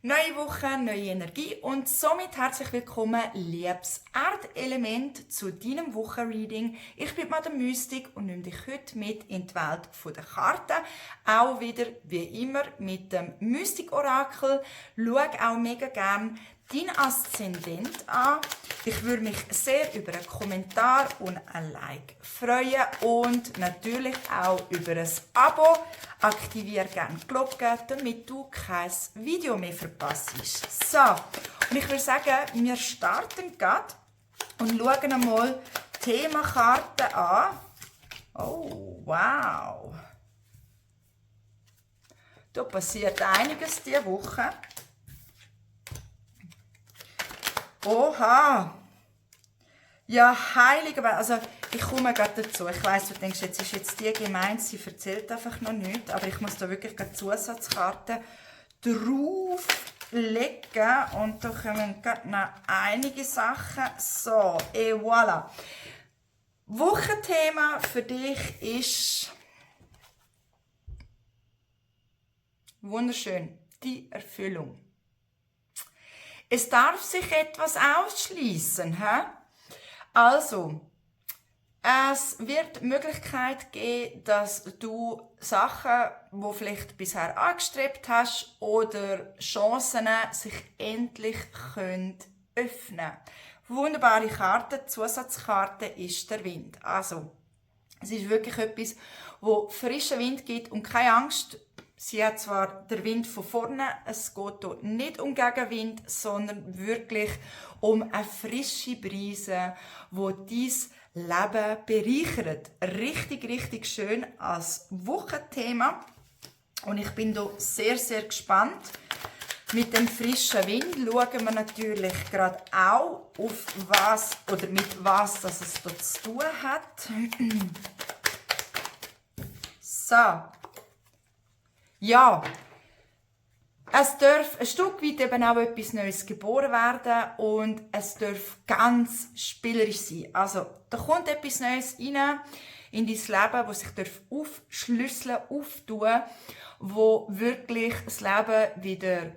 Neue Woche, neue Energie und somit herzlich willkommen, liebes Erdelement, zu deinem Wochenreading. Ich bin Madame Mystik und nehme dich heute mit in die Welt der Karten. Auch wieder, wie immer, mit dem Mystik-Orakel. Schau auch mega gerne dein Aszendent an. Ich würde mich sehr über einen Kommentar und ein Like freuen und natürlich auch über ein Abo. Aktiviere gerne die Glocke, damit du kein Video mehr verpasst. So, und ich würde sagen, wir starten gerade und schauen einmal die Themakarten an. Oh, wow! Da passiert einiges diese Woche. Oha! Ja, heilige, also ich komme gerade dazu. Ich weiss, du denkst, jetzt ist jetzt die gemeint, sie erzählt einfach noch nichts, aber ich muss da wirklich gerade Zusatzkarten drauflegen und da kommen gerade noch einige Sachen. So, et voilà. Wochenthema für dich ist wunderschön, die Erfüllung. Es darf sich etwas ausschließen, hä? Also, es wird die Möglichkeit geben, dass du Sachen, die vielleicht bisher angestrebt hast, oder Chancen sich endlich öffnen können. Wunderbare Karte, Zusatzkarte ist der Wind. Also, es ist wirklich etwas, wo frischen Wind gibt und keine Angst. Sie hat zwar den Wind von vorne, es geht hier nicht um Gegenwind, sondern wirklich um eine frische Brise, die dein Leben bereichert. Richtig, richtig schön als Wochenthema. Und ich bin hier sehr, sehr gespannt. Mit dem frischen Wind schauen wir natürlich gerade auch, auf was oder mit was das es hier zu tun hat. So. Ja, es darf ein Stück weit eben auch etwas Neues geboren werden und es darf ganz spielerisch sein. Also, da kommt etwas Neues rein in dein Leben, das sich aufschlüsseln, auftun, wo wirklich das Leben wieder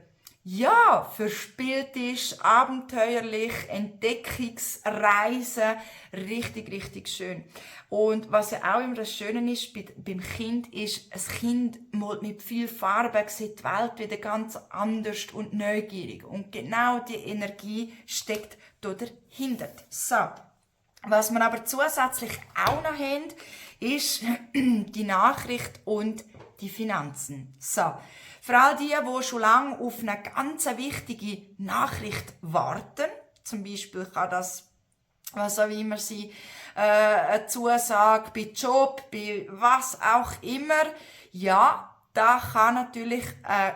verspielt ist, abenteuerlich, Entdeckungsreisen, richtig, richtig schön. Und was ja auch immer das Schöne ist beim Kind, ist, ein Kind malt mit viel Farbe, sieht die Welt wieder ganz anders und neugierig. Und genau die Energie steckt da dahinter. So. Was wir aber zusätzlich auch noch haben, ist die Nachricht und die Finanzen. So. Für all die schon lange auf eine ganz wichtige Nachricht warten, zum Beispiel kann das, was auch immer sein, eine Zusage bei Job, bei was auch immer, ja, da kann natürlich eine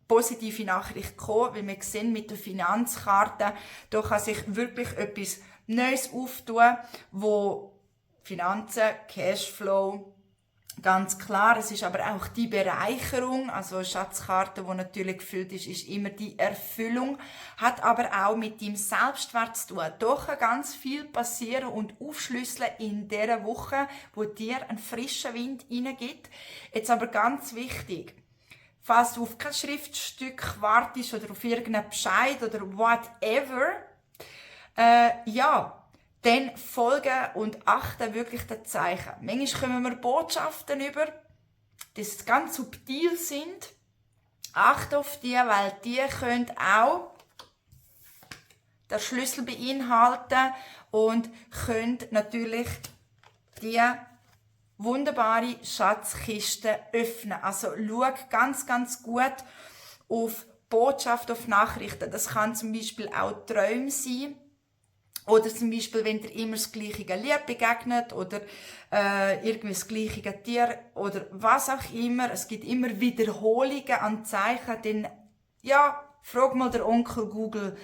positive Nachricht kommen, weil wir sehen mit der Finanzkarte, da kann sich wirklich etwas Neues auftun, wo Finanzen, Cashflow, ganz klar, es ist aber auch die Bereicherung, also eine Schatzkarte, die natürlich gefüllt ist immer die Erfüllung, hat aber auch mit dem Selbstwert zu tun. Doch kann ganz viel passieren und aufschlüsseln in dieser Woche, wo dir ein frischer Wind hineingibt. Jetzt aber ganz wichtig, falls du auf kein Schriftstück wartest oder auf irgendeinen Bescheid oder whatever, dann folgen und achten wirklich den Zeichen. Manchmal kommen wir Botschaften über, die ganz subtil sind. Achte auf die, weil die können auch den Schlüssel beinhalten und können natürlich die wunderbare Schatzkiste öffnen. Also schau ganz, ganz gut auf Botschaft, auf Nachrichten. Das kann zum Beispiel auch Träume sein. Oder zum Beispiel, wenn dir immer das gleiche Lied begegnet oder irgendwie das gleiche Tier oder was auch immer. Es gibt immer Wiederholungen an Zeichen. Dann, frag mal der Onkel Google,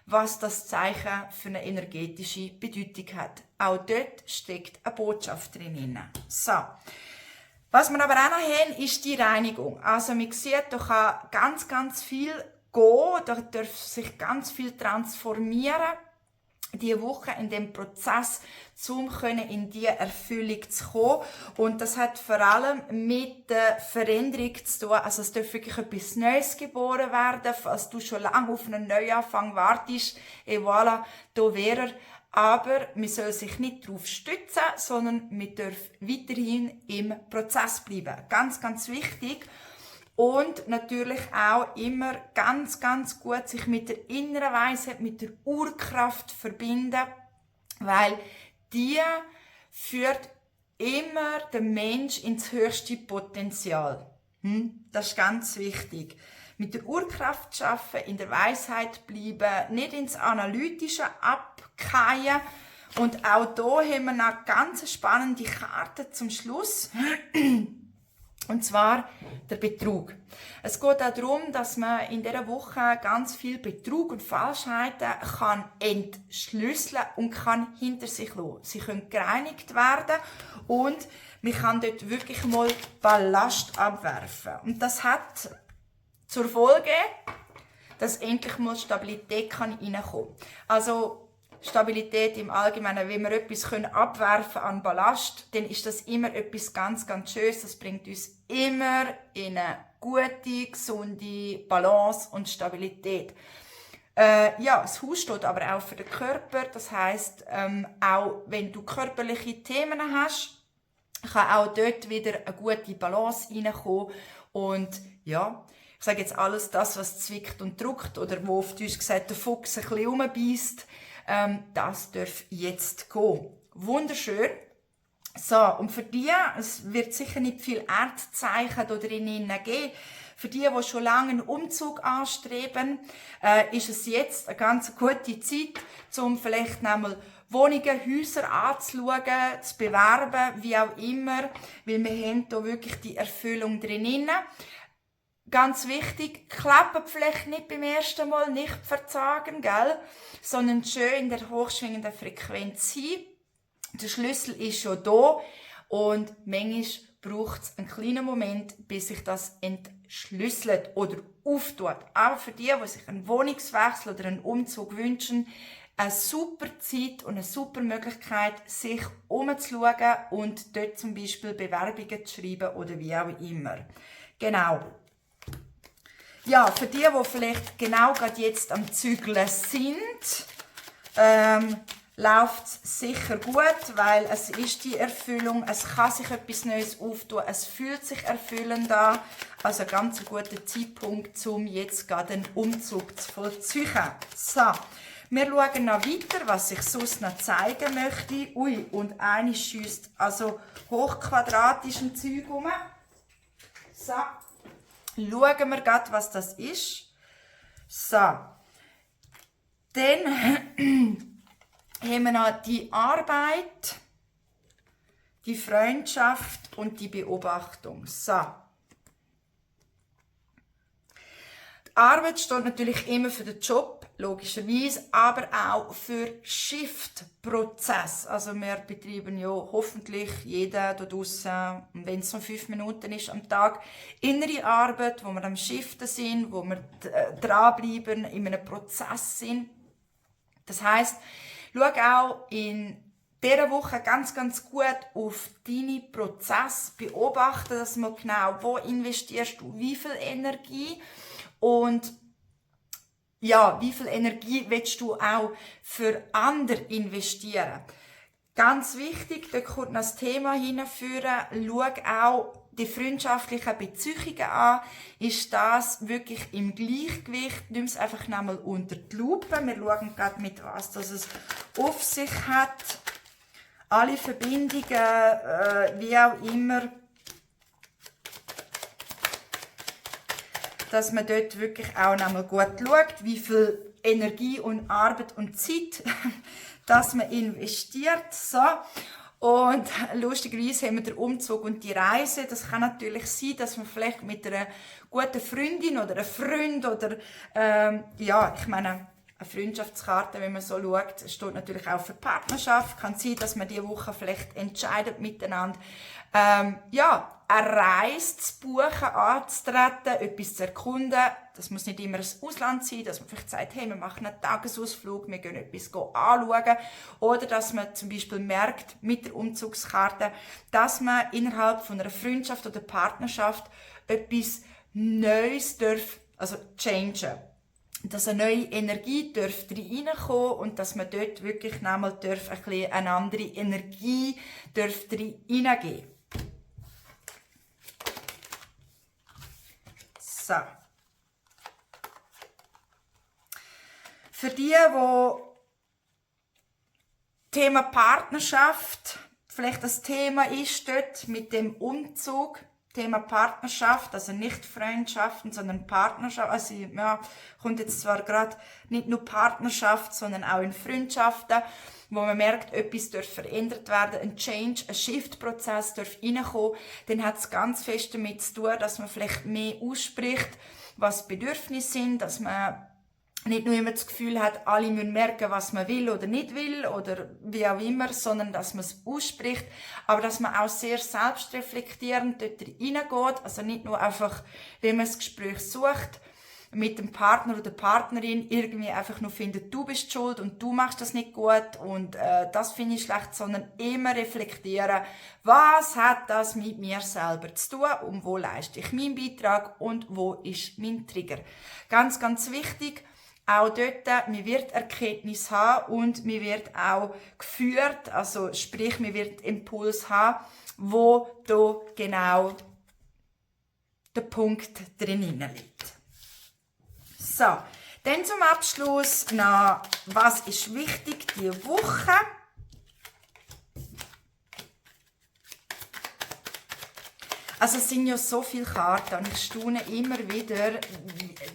was das Zeichen für eine energetische Bedeutung hat. Auch dort steckt eine Botschaft drin. So. Was wir aber auch noch haben, ist die Reinigung. Also man sieht, da kann ganz, ganz viel gehen, da darf sich ganz viel transformieren. diese Woche in dem Prozess, um in diese Erfüllung zu kommen. Und das hat vor allem mit der Veränderung zu tun. Also es darf wirklich etwas Neues geboren werden. Falls du schon lange auf einen Neuanfang wartest, et voilà, da wäre er. Aber man soll sich nicht darauf stützen, sondern man darf weiterhin im Prozess bleiben. Ganz, ganz wichtig. Und natürlich auch immer ganz, ganz gut sich mit der inneren Weisheit, mit der Urkraft verbinden, weil die führt immer den Mensch ins höchste Potenzial. Das ist ganz wichtig. Mit der Urkraft arbeiten, in der Weisheit bleiben, nicht ins Analytische abkehren. Und auch hier haben wir noch ganz spannende Karten zum Schluss. Und zwar der Betrug. Es geht auch darum, dass man in dieser Woche ganz viel Betrug und Falschheiten kann entschlüsseln und kann hinter sich lassen. Sie können gereinigt werden und man kann dort wirklich mal Ballast abwerfen. Und das hat zur Folge, dass endlich mal Stabilität reinkommen kann. Also Stabilität im Allgemeinen, wenn wir etwas abwerfen an Ballast, dann ist das immer etwas ganz, ganz Schönes. Das bringt uns immer in eine gute, gesunde Balance und Stabilität. Das Haus steht aber auch für den Körper. Das heisst, auch wenn du körperliche Themen hast, kann auch dort wieder eine gute Balance reinkommen. Und ja, ich sage jetzt alles das, was zwickt und druckt oder wo auf Deutsch gesagt der Fuchs ein bisschen rumbeißt, das darf jetzt gehen. Wunderschön. So, und für die, es wird sicher nicht viel Erdzeichen da drinnen geben, für die schon lange einen Umzug anstreben, ist es jetzt eine ganz gute Zeit, um vielleicht einmal Wohnungen, Häuser anzuschauen, zu bewerben, wie auch immer, weil wir haben hier wirklich die Erfüllung drinnen. Ganz wichtig, klappt vielleicht nicht beim ersten Mal, nicht verzagen, gell? Sondern schön in der hochschwingenden Frequenz sein. Der Schlüssel ist schon da und manchmal braucht es einen kleinen Moment, bis sich das entschlüsselt oder auftut. Aber für die sich einen Wohnungswechsel oder einen Umzug wünschen, eine super Zeit und eine super Möglichkeit, sich umzuschauen und dort zum Beispiel Bewerbungen zu schreiben oder wie auch immer. Genau. Ja, für die vielleicht genau gerade jetzt am Zügeln sind, läuft es sicher gut, weil es ist die Erfüllung, es kann sich etwas Neues auftun, es fühlt sich erfüllend an. Also ein ganz guter Zeitpunkt, um jetzt gerade einen Umzug zu vollziehen. So, wir schauen noch weiter, was ich sonst noch zeigen möchte. Ui, und eine schiesst also hochquadratischen Zeug rum. So. Schauen wir gerade, was das ist. So. Dann haben wir noch die Arbeit, die Freundschaft und die Beobachtung. So. Die Arbeit steht natürlich immer für den Job, logischerweise, aber auch für Shift-Prozess. Also wir betreiben ja hoffentlich jeder da draussen, wenn es noch 5 Minuten ist am Tag, innere Arbeit, wo wir am Shiften sind, wo wir dranbleiben, in einem Prozess sind. Das heisst, schau auch in dieser Woche ganz, ganz gut auf deine Prozesse, beobachte das mal genau, wo investierst du wie viel Energie und ja, wie viel Energie willst du auch für andere investieren? Ganz wichtig, da kommt noch das Thema hinführen, schau auch die freundschaftlichen Beziehungen an. Ist das wirklich im Gleichgewicht? Nimm es einfach nochmal unter die Lupe. Wir schauen gerade mit was das es auf sich hat. Alle Verbindungen, wie auch immer, dass man dort wirklich auch nochmal gut schaut, wie viel Energie und Arbeit und Zeit, dass man investiert. So. Und lustigerweise haben wir den Umzug und die Reise. Das kann natürlich sein, dass man vielleicht mit einer guten Freundin oder einem Freund oder, ich meine, Eine Freundschaftskarte, wenn man so schaut, steht natürlich auch für Partnerschaft. Kann sein, dass man diese Woche vielleicht entscheidet miteinander, ja, eine Reise zu buchen, anzutreten, etwas zu erkunden. Das muss nicht immer das Ausland sein, dass man vielleicht sagt, hey, wir machen einen Tagesausflug, wir gehen etwas anschauen. Oder dass man zum Beispiel merkt, mit der Umzugskarte, dass man innerhalb von einer Freundschaft oder Partnerschaft etwas Neues also changen. Dass eine neue Energie reinkommen und dass man dort wirklich nochmal eine andere Energie reingeben. So. Für die Thema Partnerschaft vielleicht das Thema ist dort mit dem Umzug, Thema Partnerschaft, also nicht Freundschaften, sondern Partnerschaft. Also ja, kommt jetzt zwar gerade nicht nur Partnerschaft, sondern auch in Freundschaften, wo man merkt, etwas darf verändert werden, ein Change, ein Shift-Prozess darf reinkommen, dann hat es ganz fest damit zu tun, dass man vielleicht mehr ausspricht, was Bedürfnisse sind, dass man nicht nur immer das Gefühl hat, alle müssen merken, was man will oder nicht will oder wie auch immer, sondern dass man es ausspricht, aber dass man auch sehr selbstreflektierend dort reingeht, also nicht nur einfach, wenn man das Gespräch sucht, mit dem Partner oder der Partnerin irgendwie einfach nur findet, du bist schuld und du machst das nicht gut und das finde ich schlecht, sondern immer reflektieren, was hat das mit mir selber zu tun und wo leiste ich meinen Beitrag und wo ist mein Trigger. Ganz, ganz wichtig, auch dort, man wird Erkenntnis haben und man wird auch geführt, also sprich, man wird Impuls haben, wo da genau der Punkt drinnen liegt. So, dann zum Abschluss noch, was ist wichtig diese Woche? Also es sind ja so viele Karten und ich staune immer wieder,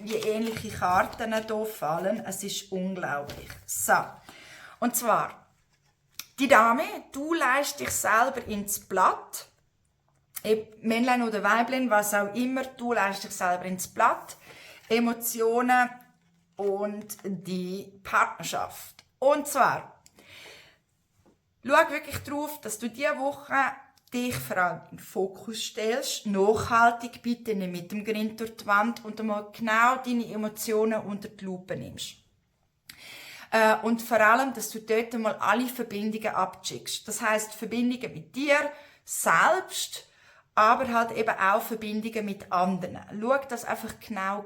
wie ähnliche Karten hier fallen. Es ist unglaublich. So, und zwar, die Dame, du leist dich selber ins Blatt. Männlein oder Weiblein, was auch immer, du leist dich selber ins Blatt. Emotionen und die Partnerschaft. Und zwar, schau wirklich darauf, dass du diese Woche dich vor allem in den Fokus stellst, nachhaltig bitte nicht mit dem Grind durch die Wand und einmal genau deine Emotionen unter die Lupe nimmst. Und vor allem, dass du dort einmal alle Verbindungen abcheckst. Das heisst, Verbindungen mit dir selbst, aber halt eben auch Verbindungen mit anderen. Schau das einfach genau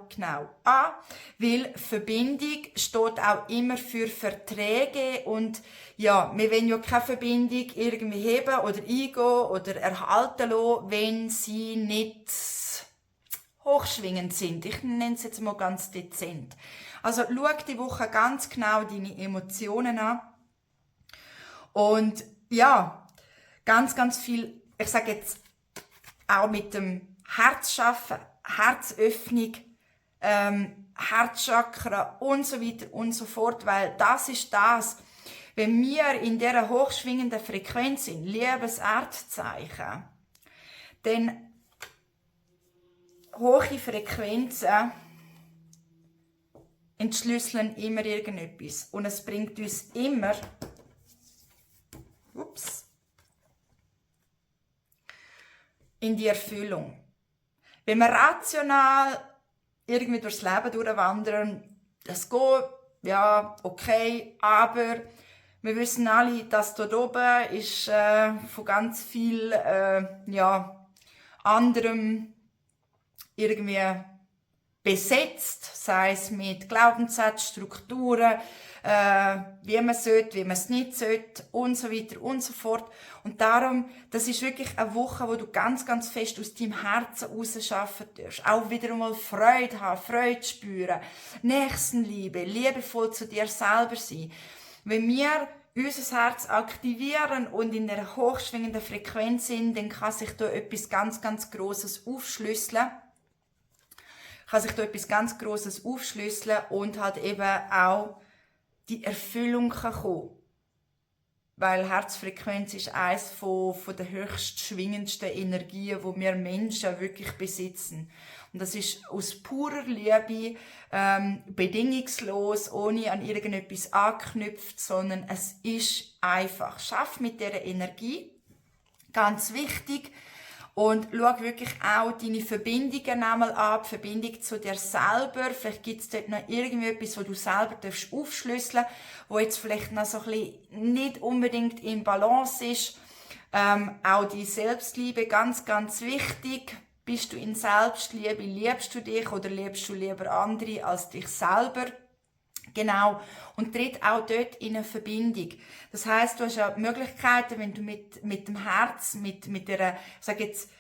an, weil Verbindung steht auch immer für Verträge und ja, wir wollen ja keine Verbindung irgendwie heben oder eingehen oder erhalten lassen, wenn sie nicht hochschwingend sind. Ich nenne es jetzt mal ganz dezent. Also schau die Woche ganz genau deine Emotionen an und ja, ganz, ganz viel, ich sage jetzt, auch mit dem Herz schaffen, Herzöffnung, Herzchakra und so weiter und so fort, weil das ist das, wenn wir in dieser hochschwingenden Frequenz sind, liebes Erdzeichen, dann hohe Frequenzen entschlüsseln immer irgendetwas und es bringt uns immer in die Erfüllung. Wenn wir rational irgendwie durchs Leben durchwandern, das geht, ja, okay, aber wir wissen alle, dass dort oben ist von ganz viel anderem irgendwie besetzt, sei es mit Glaubenssätzen, Strukturen, wie man sollte, wie man es nicht sollte und so weiter und so fort. Und darum, das ist wirklich eine Woche, wo du ganz, ganz fest aus deinem Herzen heraus arbeiten darfst. Auch wieder einmal Freude haben, Freude spüren, Nächstenliebe, liebevoll zu dir selber sein. Wenn wir unser Herz aktivieren und in einer hochschwingenden Frequenz sind, dann kann sich da etwas ganz, ganz Grosses aufschlüsseln. Und halt eben auch die Erfüllung kann kommen. weil Herzfrequenz ist eines von der höchst schwingendsten Energien, wo wir Menschen wirklich besitzen. Und das ist aus purer Liebe, bedingungslos, ohne an irgendetwas anknüpft, sondern es ist einfach. Schaff mit dieser Energie, ganz wichtig. Und schau wirklich auch deine Verbindungen einmal an, die Verbindung zu dir selber. Vielleicht gibt es dort noch irgendwie etwas, wo du selber aufschlüsseln darfst, wo jetzt vielleicht noch so ein bisschen nicht unbedingt im Balance ist. Auch die Selbstliebe, ganz, ganz wichtig. Bist du in Selbstliebe? Liebst du dich oder liebst du lieber andere als dich selber? Genau. Und tritt auch dort in eine Verbindung. Das heisst, du hast ja Möglichkeiten, wenn du mit dem Herz, mit der, sag jetzt,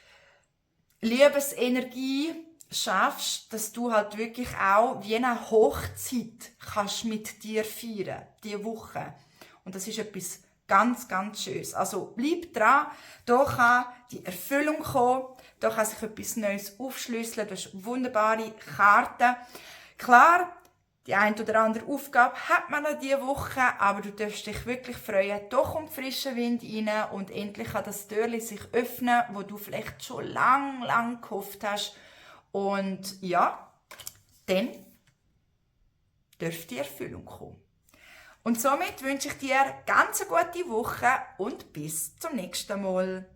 Liebesenergie schaffst, dass du halt wirklich auch wie eine Hochzeit kannst mit dir feiern, diese Woche. Und das ist etwas ganz, ganz Schönes. Also bleib dran, da kann die Erfüllung kommen, da kann sich etwas Neues aufschlüsseln, du hast wunderbare Karten. Klar, die eine oder andere Aufgabe hat man noch diese Woche, aber du darfst dich wirklich freuen. Da kommt frischer Wind rein und endlich kann das Türchen sich öffnen, wo du vielleicht schon lang gehofft hast. Und ja, dann dürfte die Erfüllung kommen. Und somit wünsche ich dir ganz eine gute Woche und bis zum nächsten Mal.